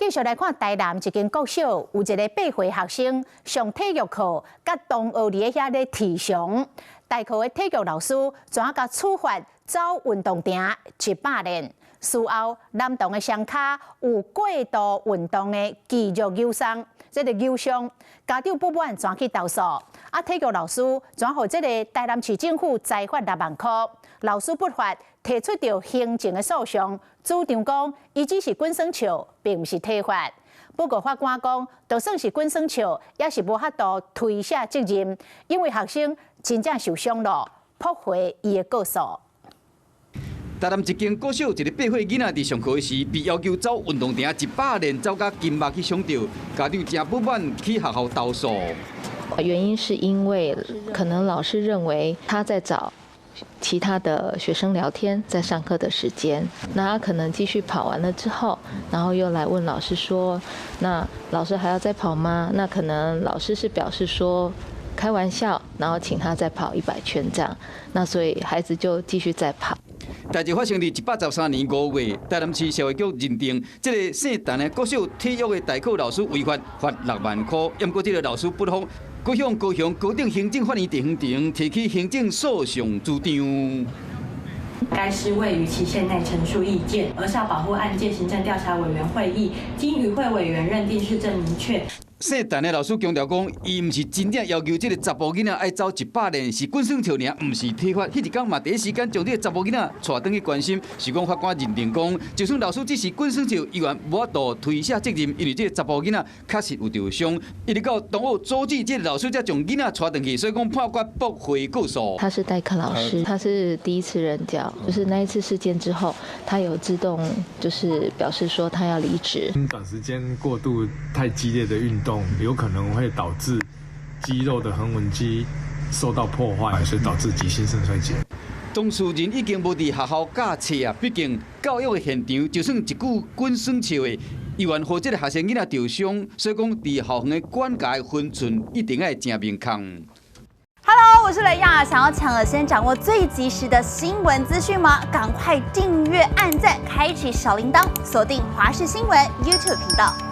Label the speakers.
Speaker 1: 繼續來看台南一間國小，有一个8歲學生上體育課，佮同學佇咧遐咧踢傷，代課的體育老師怎共處罰走運動場100練。事後男童的雙跤有過度運動的肌肉扭傷，這个扭傷，家長不滿轉去投訴。啊，體育老師轉予這个台南市政府裁罰6萬箍，老師不服，提出著行政的訴訟，主張講伊只是滾耍笑，並毋是體罰。不過法官講，就算是滾耍笑，也是無法度推卸責任，因為學生真正受傷了，駁回伊的告訴。
Speaker 2: 台南一間國小一个8歲囡仔佇上課時，被要求走運動場100練，走甲筋肉去傷著，家長誠不滿去學校投訴。
Speaker 3: 原因是因為可能老師認為他在找其他的學生聊天，在上課的時間，那他可能繼續跑完了之後，然後又來問老師說：“那老師還要再跑嗎？”那可能老師是表示說開玩笑，然後請他再跑100圈這樣，那所以孩子就繼續再跑。
Speaker 2: 代誌發生佇113年5月，台南市社會局認定這个姓陳的國小體育的代課老師違法，罰6萬箍。毋過這个老師不服，閣向高雄高等行政法院地方庭提起行政訴訟主張。
Speaker 4: 該師未於期限內陳述意見，兒少保護案件行政調查委員會議經與會委員認定事證明確。
Speaker 2: 姓陳的老師強調講，伊毋是真正要求這个查埔囡仔愛走100練，是滾耍笑爾，毋是體罰。彼一工嘛，第一時間將這个查埔囡仔帶轉去關心，是講法官認定講，就算老師只是滾耍笑，依然無法度推卸責任，因為這个查埔囡仔確實有著傷。一直到同學阻止這个老師才將囡仔帶轉去，所以講判決駁回告訴。
Speaker 3: 他是代課老師，他是第一次任教，就是那一次事件之後，他有自動就是表示說他要離職。
Speaker 5: 短時間過度太激烈的運動，有可能會導致肌肉的橫紋肌受到破壞，所以導致急性腎衰竭。
Speaker 2: 當事人已經無佇學校教冊啊，畢竟教育的現場，就算一句滾耍笑的，依然予這个學生囡仔著傷，所以講佇校園的管教的分寸一定愛誠明確。
Speaker 6: Hello，我是雷亞，想要搶先掌握最及時的新聞資訊嗎？趕快訂閱、按讚、開啟小鈴鐺，鎖定華視新聞 YouTube 頻道。